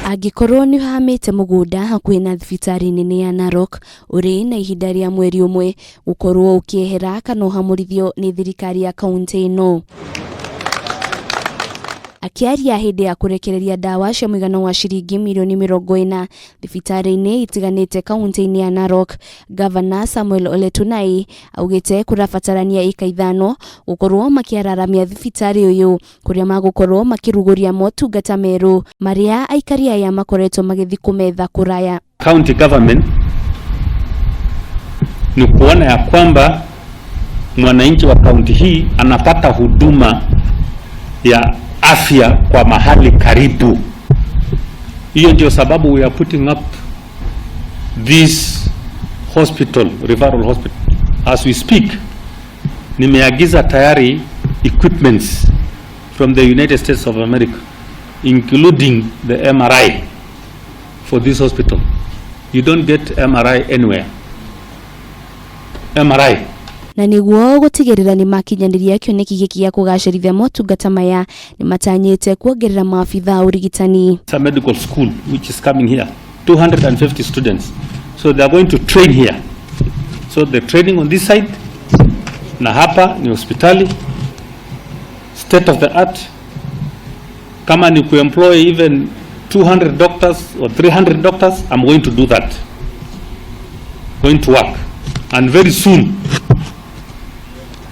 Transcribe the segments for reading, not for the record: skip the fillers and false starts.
Angĩkorwo nĩ ũhamĩte mũgũnda hakuhĩ na thibitarĩ nene ya Narok, ũrĩ na ihinda rĩa mweri ũmwe gũkorwo ũkĩehera kana ũhamũrithio nĩ thirikari ya kauntĩ ĩno. Akĩaria hĩndĩ ya kũrekereria ndawa cia mũigana wa ciringi mirioni 40 thibitarĩ-inĩ itiganĩte kauntĩ-inĩ ya Narok, Gavana Samuel Ole Tunai augĩte kũrabatarania ĩka 5 gũkorwo makĩararamia thibitarĩ ũyũ kũrĩa magũkorwo makĩrugũria motungata merũ marĩa aikari aya makoretwo magĩthiĩ kũmetha kũraya. County government ni kuona ya kwamba mwananchi wa kaunti hii anapata huduma ya afya kwa mahali karibu. Hiyo ndio sababu we are putting up this hospital, referral hospital. As we speak, nimeagiza tayari equipments from the United States of America, including the MRI for this hospital. You don't get MRI anywhere. MRI. Na nĩguo gũtigĩrĩra nĩ makinyanĩria kĩoneki gĩkĩ gĩa kũgacĩrithia motungata maya, nĩ matanyĩte kuongerera maabitha a ũrigitani. It's a medical school which is coming here, 250 students. So they are going to train here. So the training on this side, na hapa ni hospitali state of the art. Kama ni kuemploy even 200 doctors or 300 doctors, I'm going to do that. Going to work. And very soon,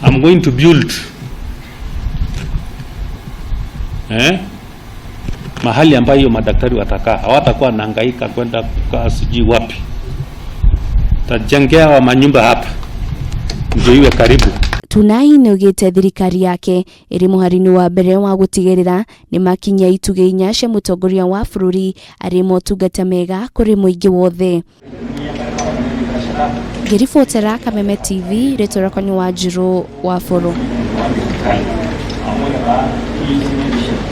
I'm going to build mahali ambayo madaktari watakaa, hawatakuwa wanahangaika kwenda kukaa sijui wapi. Tajengea wa manyumba hapa ndio iwe karibu. Tunai nĩaugĩte thirikari yake ĩrĩ mũhari-inĩ wa mbere wa gũtigĩrĩra nĩ makinyia itugĩ 4 cia mũtongoria wa bũrũri arĩ motungata mega kũrĩ mũingĩ wothe. Ngĩribotera Kameme TV, rĩtwa rĩakwa nĩ Wanjirũ wa Bũrũ.